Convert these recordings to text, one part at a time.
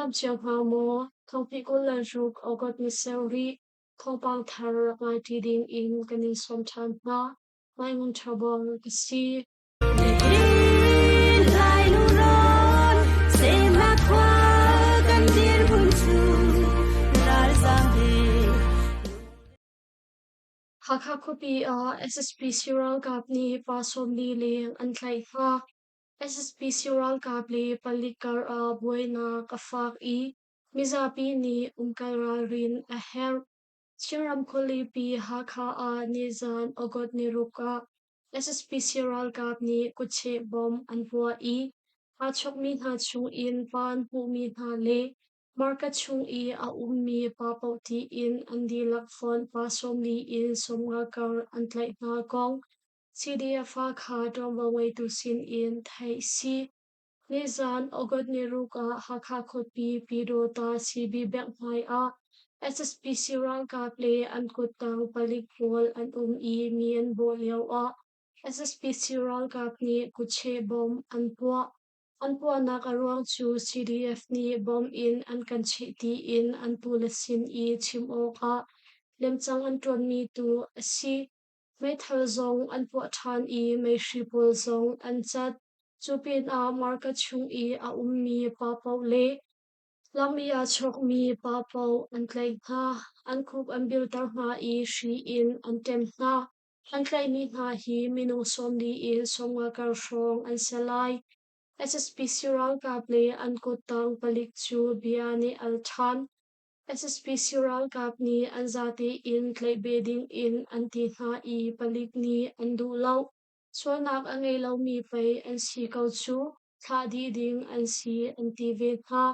dam cio hnga maw? Thawngpi 26 August ni sarih thawngpang thar rak ngai ṭi ding in kan in sawm ṭhan hna. Ngai ṭha bang ka si. Hakha khuapi ah SSPC ralkap nih pa 40 leng an tlaih hna. SSPC ralkap le palik kar ah buainak a fak i mizapi nih umkal ralrin a herh. Chinram khualipi Hakha ah nizan August ni ruk ah SSPC ralkap nih kutcheh bomb an puah i aa chawkmi hna chung in pa an hmuhmi hna le market chung i a ummi pa paoh tiin an dihlak fonh pa 40 in 50 kar an tlaih hna kong CDF Hakha ṭuanvo ngeitu sin in theih si. Nizan August ni ruk ah Hakha khuapi Pyidawta CB bank hmai ah SSPC ralkap le an kuttang palik pawl an um i mi an bawh lio ah SSPC ralkap nih kutcheh bomb an puah. An puahnak a ruang cu CDF nih bomb in an kan cheh tiin an pule sin i chim awkah lemcang an ṭuanmi tu a si. Meithal zong an puah ṭhan i meihri pawl zong an cat. Cu pinah market chung i a ummi pa paoh le lam i aa chawkmi pa paoh an tlaih hna. An khuk an bilter hna i hri in an ṭem hna. An tlaihmi hna hi minung 40 in 50 kar hrawng an si lai. SSPC ralkap le an kuttang palik cu bia nih al ṭhan. SSPC ralkap nih an zate in tlaih ve ding in an ti hna i palik nih an duh lo. Sualnak a ngei lomi pei an si ko cu, thlah dih ding an si an ti ve hna.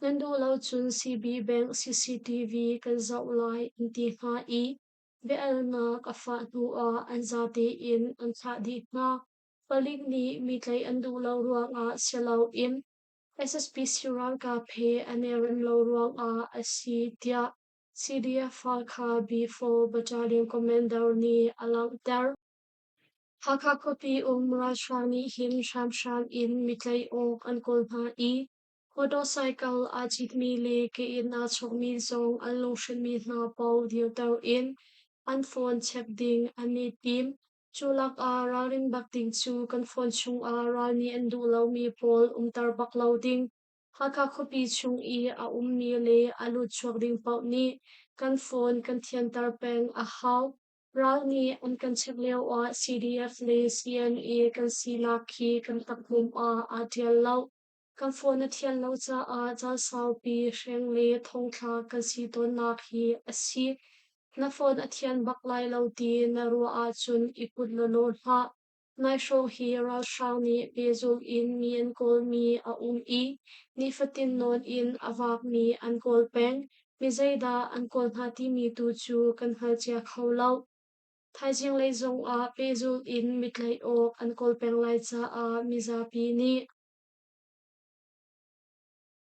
Nan duh lo cun CB Bank CCTV kan zoh lai an ti hna i bia-alnak a fah hnu ah an zate in an thlah dih hna. Palik nih mi tlaih an duh lo ruangah si loin SSPC ralkap he an i rem lo ruangah a si tiah CDF Halkha B4 Battalion Commander nih a langhter. Hakha khuapi um ralhrang nih hin hramhram in mi tlaih awk an kawl hna i motorcycle aa citmi le ke in aa chawkmi zong an lunghrinhmi hna paoh dirter in an phone check ding an i tim. Cu lakah ralrin bak ding cu kan phone chungah ral nih an duh lomi pawl umter bak lo ding. Hakha khuapi chung i a ummi le a lutchuak ding paoh nih kan phone kan thianter peng a hau. Ral nih an kan check lioah CDF le CNA kan sinak khi kan takpum ah aa ṭial lo. Kan phone a thian lo caah caan saupi hreng le thongthlak kan si tawnnak hi a si. Na phone a thian bak lai lo ti na ruah ahcun i put lawlaw hlah. Nai hrawng hi ralhrang nih pehzulh in mi an kawlmi a um i nifatin nawn in a vakmi an kawl peng. Mi zeidah an kawl hna timi tu cu kan hngal cia kho lo. Thaizing lei zongah pehzulh in mitlaih awk an kawl peng lai caah mizapi nih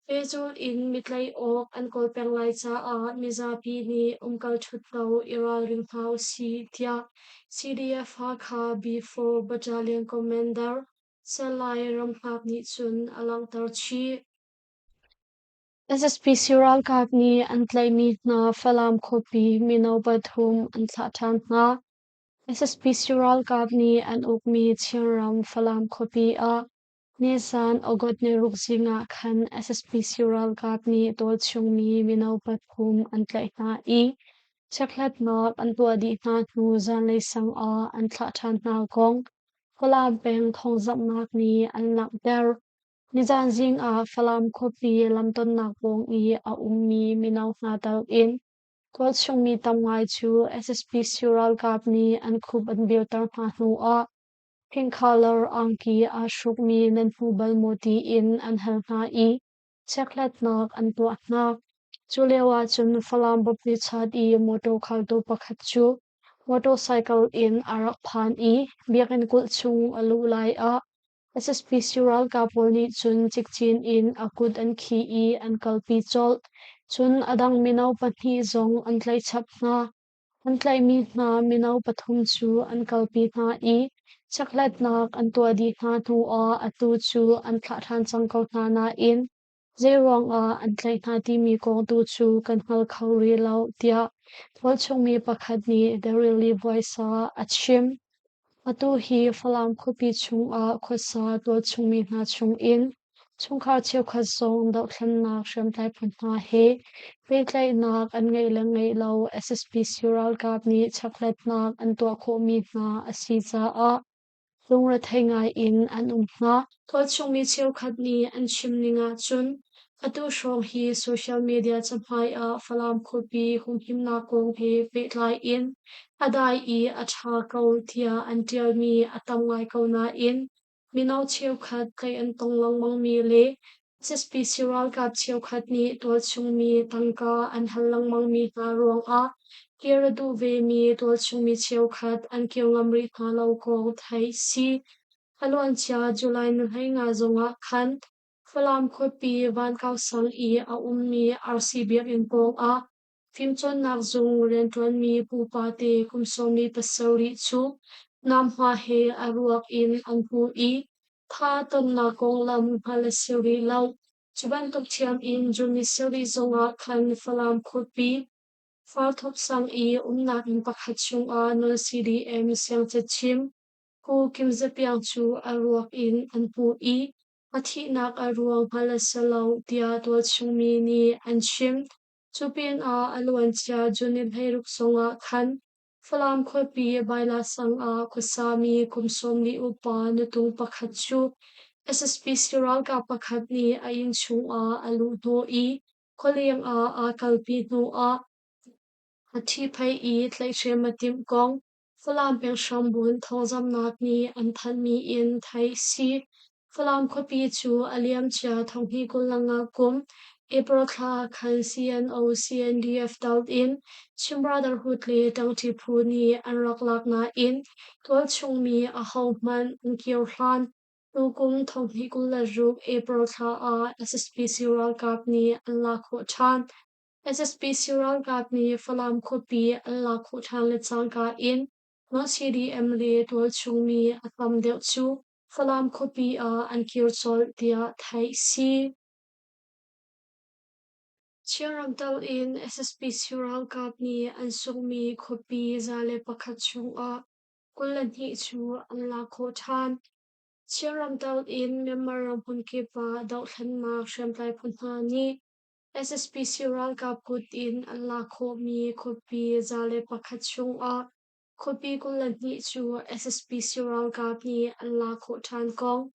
Pehzulh in mitlaih awk an kawl peng lai caah mizapi nih umkal ṭhutto i ralring hna usih, tiah CDF Hakha B4 Battalion Commander Salai Ramhngak nih cun a langhter chih. SSPC ralkap nih an tlaihmi hna Falam khuapi mino pathum an thlah ṭhan hna. SSPC ralkap nih an ukmi Chinram Falam khuapi ah Nizan August ni ruk zing ah khan SSPC ralkap nih tualchungmi mino pathum an tlaih hna i chekhlatnak an tuah dih hna hnu zanlei sang ah an thlah ṭhan hna kong Falam peng thawngzamhnak nih an langhter. Nizan zing ah Falam khuapi lamtonnak pawng i a ummi mino hna tal in tualchungmi tam ngai cu SSPC ralkap nih an khup an bilter hna hnu ah Pink color angki aa hrukmi nan hmu bal maw tiin an hal hna i chekhlatnak an tuah hna. Cu lio ahcun Falam Baptist Church i motor khaltu pakhat cu motorcycle in a rak phan i biakinn kulh chung a luh lai ah SSPC ralkap pawl nih cun cikcin in a kut an khih i an kalpi colh. Cun a dang mino pahnih zong an tlaih chap hna. An tlaihmi hna mino pathum cu an kalpi hna i chekhlatnak an tuah dih hna hnuah atu cu an thlah ṭhan cang ko hna nain. Zeiruangah an tlaih hna timi kong tu cu kan hngal kho rih lo, tiah tualchung mi pakhat nih The Rili Voice ah a chim. Atu hi Falam khuapi chungah khuasa tualchung mi hna chungin chungkhar cheukhat zong dohthlennak hriamtlai phu hna he pehtlaihnak an ngeih le ngeih lo SSPC ralkap nih chekhlatnak an tuah khawhmi hna a si caah lungrethei ngai in an um hna. Tualchung mi cheukhat nih an chim ning ahcun atu hrawng hi social media cahmai ah Falam khuapi humhimnak kong he pehtlai in a dai i a ṭha ko tiah an ṭialmi a tam ngai ko nain mino cheukhat tlaih an tong lengmangmi le SSPC ralkap cheukhat nih tualchung mi tangka an hal lengmangmi hna ruangah kir a duh vemi tualchung mi cheukhat an kir ngam rih hna lo kong theih si. A luancia July ni 15 zongah khan Falam khuapi Vankau sang i a ummi RC biakinn pawngah fimcawnnak zung rianṭuanmi pupa te kum 17 cu namhma he a ruak in an hmuh i tha tonnak konglam hngalh a si rih lo. Cu bantuk ṭhiam in June ni 7 zongah khan Falam khuapi Farthawk sang i umnak inn pakhat chungah non-CDM siangcachim Pu Kim Za Piang cu a ruak in an hmuh i a thihnak a ruang hngalh a si lo tiah tualchung mi nih an chim. Cu pinah a luancia June ni 16 zongah khan Falam khuapi Baila sang ah khuasami kum 40 upa nutung pakhat cu SSPC ralkap pakhat nih a inn chungah a luh hnawh i khualeng ah aa kalpi hnuah a ṭhihphaih i tlaihhrem a timh kong Falam peng hrambunh thawngzamhnak nih an thanhmi in theih si. Falam khuapi cu a liamcia 2025 kum April thla khan CNO CNDF doh in Chin Brotherhood le ṭangṭi phu nih an rak lak nain tualchung mi ahohmanh an kir hlan. Tukum 2026 April thla ah SSPC ralkap nih an lak khawh ṭhan. SSPC ralkap nih Falam khuapi an lak khawh ṭhan le cangka in non-CDM le tualchung mi a tam deuh cu Falam khuapi ah an kir colh tiah theih si. Chinram tal in SSPC ralkap nih an sunghmi khuapi 101 chungah 22 cu an lak khawh ṭhan. Chinram tal in Myanmar ram hmunkip ah dohthlennak hriamtlai phu hna nih SSPC ralkap kut in an lak khawhmi khuapi 101 chungah khuapi 22 cu SSPC ralkap nih an lak khawh ṭhan kong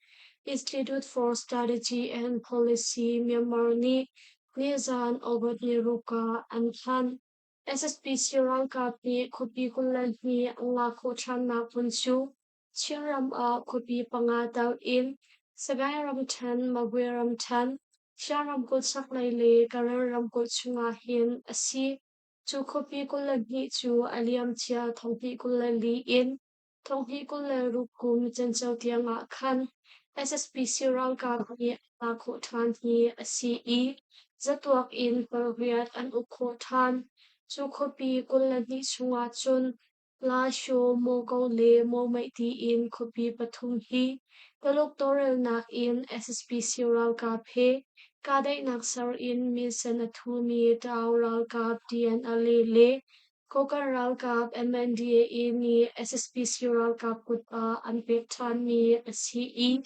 Institute for Strategy and Policy Myanmar nih nizan August ni ruk ah an thanh. SSPC ralkap nih khuapi 22 an lak khawh ṭhannak hmun cu Chinram ah khuapi panga tel in Sagaing ramṭhen, Magwe ramṭhen, Shan ramkulh chaklei le Karen ramkulh chungah hin a si. Cu khuapi 22 cu a liamcia 2024 in 2026 kum canceo tiangah khan SSPC ralkap nih an lak khawh ṭhan hi a si i zatuak in pariat an uk khawh ṭhan. Cu khuapi 22 chungah cun Lasho, Moko le Momeih tiin khuapi pathum hi Taluk tawlrelnak in SSPC ralkap he kahdaihnak ser in minsen a thumi Tao ralkap TNLA le Kokang ralkap MNDAA nih SSPC ralkap kut ah an pek ṭhanmi a si i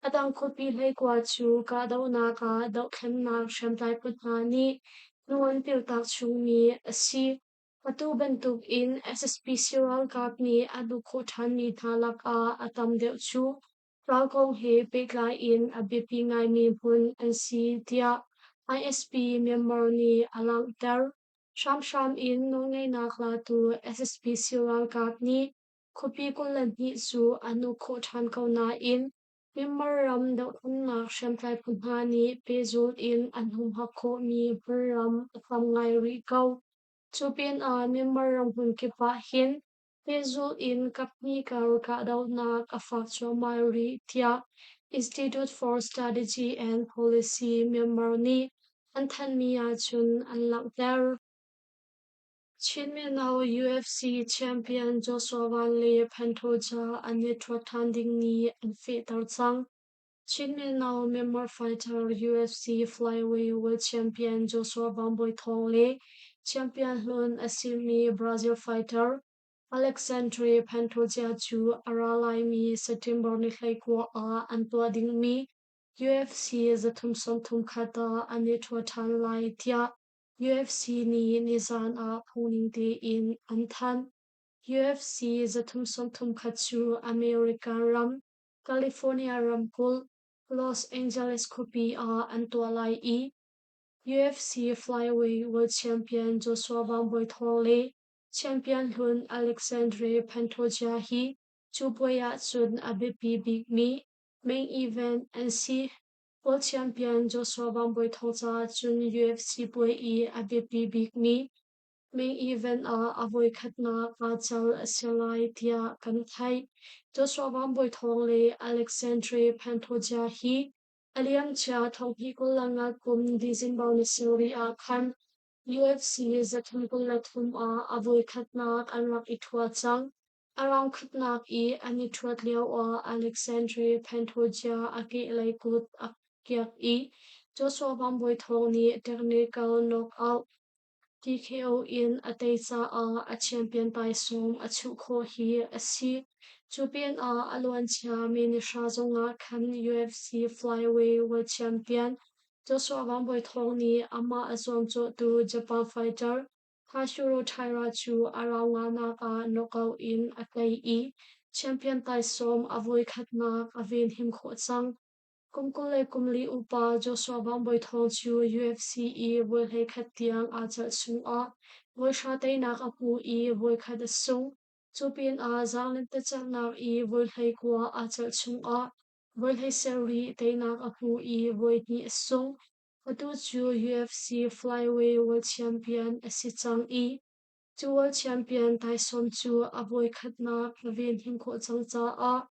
a dang khuapi 19 cu kahdohnak ah dohthlennak hriamtlai phu hna nih hnu an piltak chungmi a si. Atu bantuk in SSPC ralkap nih an uk khawh ṭhanmi hna lakah a tam deuh cu ral kong he pehtlai in a biapi ngaimi hmun an si tiah ISP Myanmar nih a langhter. Hramhram in nawlngeihnak latu SSPC ralkap nih khuapi 22 cu an uk khawh ṭhan ko nain Myanmar ram dohthlennak hriamtlai phu hna nih pehzulh in an humhak khawhmi hmunram a tam ngai rih ko. Cu pinah Myanmar ram hmunkip ah hin pehzulh in kaphnih kar kahdohnak a fak cuahmah rih tiah Institute for Strategy and Policy Myanmar nih an thanhmi ahcun an langhter. Chin mino UFC champion Joshua Van le Pantoja an i ṭhuat ṭhan ding nih an fehter cang. Chin mino Myanmar fighter UFC flyweight world champion Joshua Vangbawi Thawng le champion hlun a simi Brazil fighter Alexandre Pantoja cu a ra laimi September ni 19 ah an tuah dingmi UFC 331 ah an i ṭhua ṭhan lai tiah UFC nih nizan ah phungning tein an thanh. UFC 331 cu American ram, California ramkulh, Los Angeles khuapi ah an tuah lai i UFC flyweight world champion Joshua Vangbawi Thawng le champion hlun Alexandre Pantoja hi cu puai ahcun a biapi bikmi main event an si. World champion Joshua Vangbawi Thawng caah cun UFC puai i a biapi bikmi main event ah a voikhatnak aa cal a si lai tiah kan theih. Joshua Vangbawi Thawng le Alexandre Pantoja hi a liamcia thonghnih 25 kum December ni sarih ah khan UFC 323 ah a voikhatnak an rak i ṭhua cang. A round khatnak i an i ṭhuat lioah Alexandre Pantoja a kehlei kut a kiak i Joshua Vangbawi Thawng nih technical knockout TKO in a tei caah a champion taisawm a chuh khawh hi a si. Cu pinah a luancia mi nihra zongah khan UFC flyweight world champion Joshua Vangbawi Thawng nih amah a zuamcawhtu Japan fighter Hashiro Taira cu a round nganak ah knockout in a tei i champion taisawm a voikhatnak a venhim khawh cang. Kum 24 upa Joshua Vangbawi Thawng cu UFC i voi 11 tiang aa celh chungah voi hra teinak a hmu i voikhat a sung. Cu pinah zaanglentecelhnak i voi 19 aa celh chungah voi 17 teinak a hmu i voi hnih a sung. Atu cu UFC flyweight world champion a si cang i cu world champion taisawm cu a voikhatnak a venhim khawh cang caah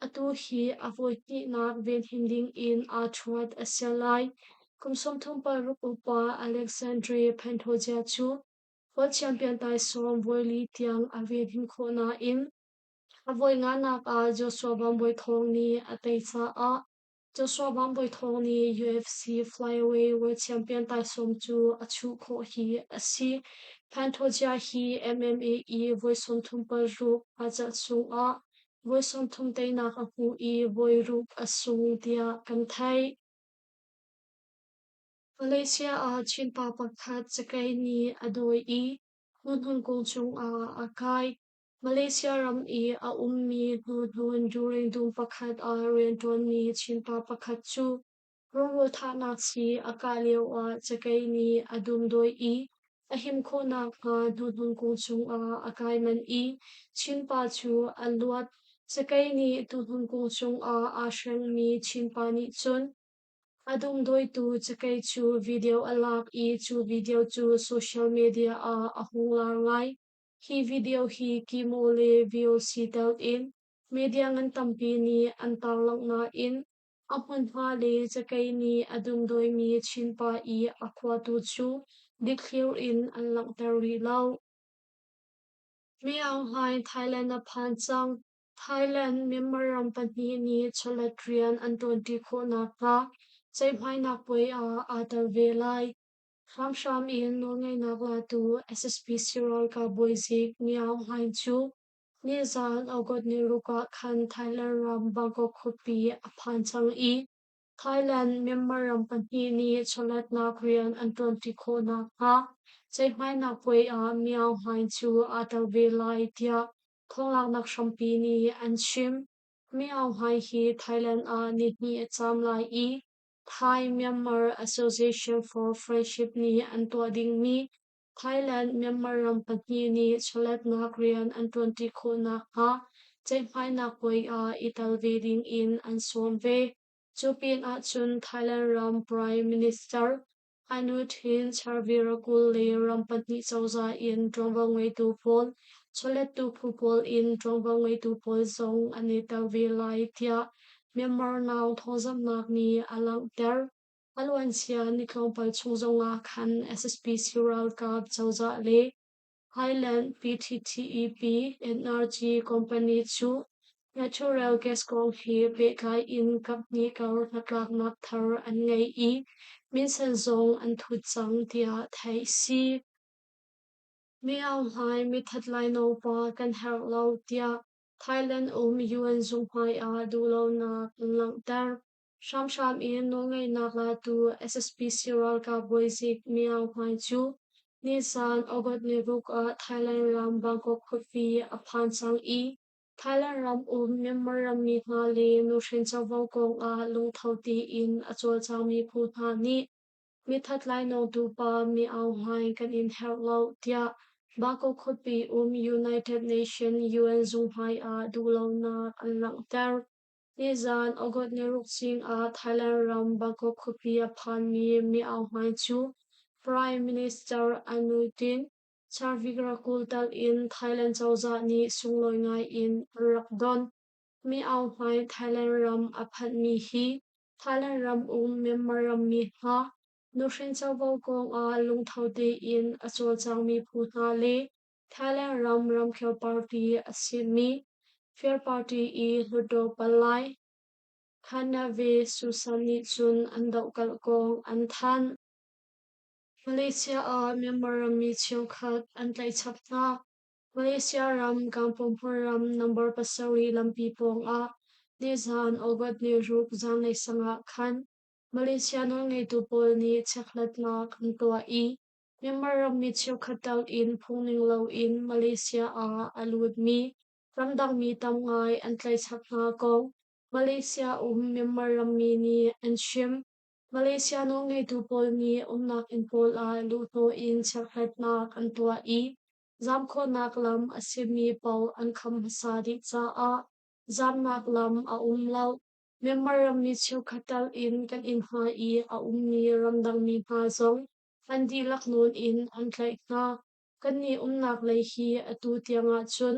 atu hi a voihnihnak venhim ding in aa ṭhuat a si lai. Kum 36 upa Alexandre Pantoja cu world champion taisawm voili tiang a venhim khawh nain a voi nganak ah Joshua Vangbawi Thawng nih a tei caah Joshua Vangbawi Thawng nih UFC flyweight world champion taisawm cu a chuh khawh hi a si. Pantoja hi MMA i voi 36 aa celh chungah voi 30 teinak a hmu i voi ruk a sung tiah kan theih. Malaysia ah Chin pa pakhat cakei nih a dawi i hnuhnun kung cungah a kai. Malaysia ram i a ummi hnuhnun during dum pakhat ah rianṭuanmi Chinpa pakhat cu rungrul thahnak sii a kah lioah cakei nih a dumdawi i a him khawh nakhnga hnuhnun kung cungah a kai manh i Chinpa cu a luat. Cakei nih tuhnun kung cungah aa hrengmi Chinpa nih cun a dumdawitu cakei cu video a lak i cu video cu social media ah a hung lar ngai. Hi video hi Kimo le VOC tel in media ngan tampi nih an tarlangh nain a hmunhma le cakei nih a dumdawimi Chinpa i a khuatu cu dikthlir in an langhter rih lo. Mi Aung Hlaing Thailand a phan cang. Thailand, Myanmar ram pahnih nih chawlet rian an ṭuanṭi khawh nakhnga ceihmainak puai ah aa tel ve lai. Hramhram in nawlngeihnak latu SSPC ralkap bawizik Mi Aung Hlaing cu nizaan August ni ruk ah khan Thailand ram Bangkok khuapi a phan cang i Thailand, Myanmar ram pahnih nih chawletnak rian an ṭuanṭi khawh nakhnga ceihmainak puai ah Mi Aung Hlaing cu aa tel ve lai tiah thawnglaknak hrampi nih an chim. Mi Aung Hlaing hi Thailand ah nihnih a caam lai i Thai-Myanmar Association for Friendship nih an tuah dingmi Thailand-Myanmar ram pahnih nih chawletnak rian an ṭuanṭi khawh nakhnga ceihmainak puai ah i tel ve dingin an sawm ve. Cu pinah cun Thailand ram Prime Minister Anutin Charnvirakul le ram pahnih cozah in ṭuanvo ngeitu pawl, chawlettu phu pawl in ṭuanvo ngeitu pawl zong an i tel ve lai tiah Myanmar Now thawngzamhnak nih a langhter. A luancia ni tlawmpal chung zongah khan SSPC ralkap cozah le Highland PTTEP NRG company cu Natural gas kong he pehtlai in kaphnih kar hnatlaknak thar an ngei i minsen zong an thut cang tiah theih a si. Mi Aung Hlaing mithat lainawng pa kan herh lo tiah Thailand um UN zung hmai ah duhlonak an langhter. Hramhram in nawlngeihnak latu SSPC ralkap bawizik Mi Aung Hlaing cu nizan August ni ruk ah Thailand ram Bangkok khuapi a phan cang i Thailand ram um Myanmar rammi hna le nuhrin covo kong ah lungtho tein a cawlcangmi phu hna nih mithat lainawngtu pa Mi Aung Hlaing kan in herh lo tiah Bangkok khuapi um United Nations UN zung hmai ah duhlonak an langhter. Nizan August ni ruk zing ah Thailand ram Bangkok khuapi a phanmi Mi Aung Hlaing cu Prime Minister Anutin Charnvirakul tal in Thailand cozah nih sunglawi ngai in an rak don. Mi Aung Hlaing Thailand ram a phanhmi hi Thailand ram um Myanmar rammi hna nuhrin covo kong ah lungtho tein a cawlcangmi phu hna le Thailand ram ramkhel party a simi Fair Party i Hluttaw palai Thanave Susan nih cun an dohkalh kong an thanh. Malaysia ah Myanmar rammi cheukhat an tlaih chap hna. Malaysia ram Kampung ram number 7 lampi pawngah nizan August ni ruk zanlei sang ah khan Malaysia nawlngeitu pawl nih chekhlatnak an tuah i Myanmar rammi cheukhat tal in phungning loin Malaysia ah a lutmi ramdangmi tam ngai an tlaihchap hna kong Malaysia um Myanmar rammi nih an chim. Malaysia nawlngeitu pawl nih umnak inn pawl ah luhhnawh in chekhlatnak an tuah i zaam khawhnak lam a simi paoh an kham hmasa dih caah zaamnak lam a um lo. Myanmar rammi cheukhat tal in kan inn hna i a ummi ramdangmi hna zong an dihlak nawn in an tlaih hna. Kannih umnak lei hi atu tiang ahcun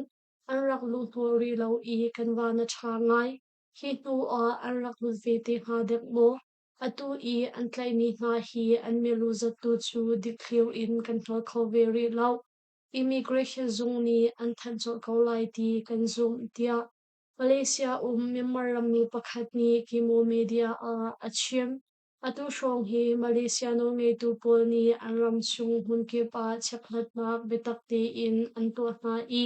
an rak luhhnawh rih lo i kan van a ṭha ngai. Hi hnu ah an rak lut ve te hnga dek maw? Atu i an tlaihmi hna hi an milu zattu cu dikthliar in kan hngal kho ve rih lo. Immigration zung nih an thanh colh ko lai ti kan zumh, tiah Malaysia um Myanmar rammi pakhat nih Kimo Media ah a chim. Atu hrawng hi Malaysia nawlngeitu pawl nih an ram chung hmunkip ah chekhlatnak biatak tein an tuah hna i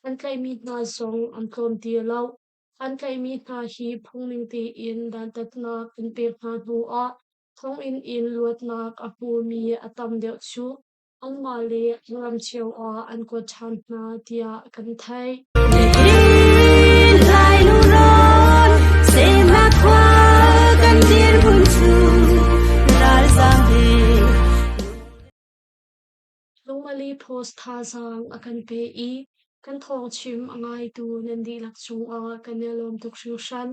an tlaihmi hna zong an tlawm ti lo. An tlaihmi hna hi phungning tein dantatnak an pek hna hnuah thonginn in luatnak a hmumi a tam deuh cu anmah le an ram cio ah an kuat ṭhan hna tiah kan theih. Lungmali Post thazaang a kan pe i kan thawngchim a ngaitu nan dihlak cungah kan i lawm tuk hringhran.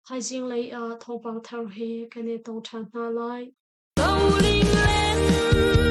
Thaizing lei ah thawngpang thar he kan i tong ṭhan hna lai. Rolling land.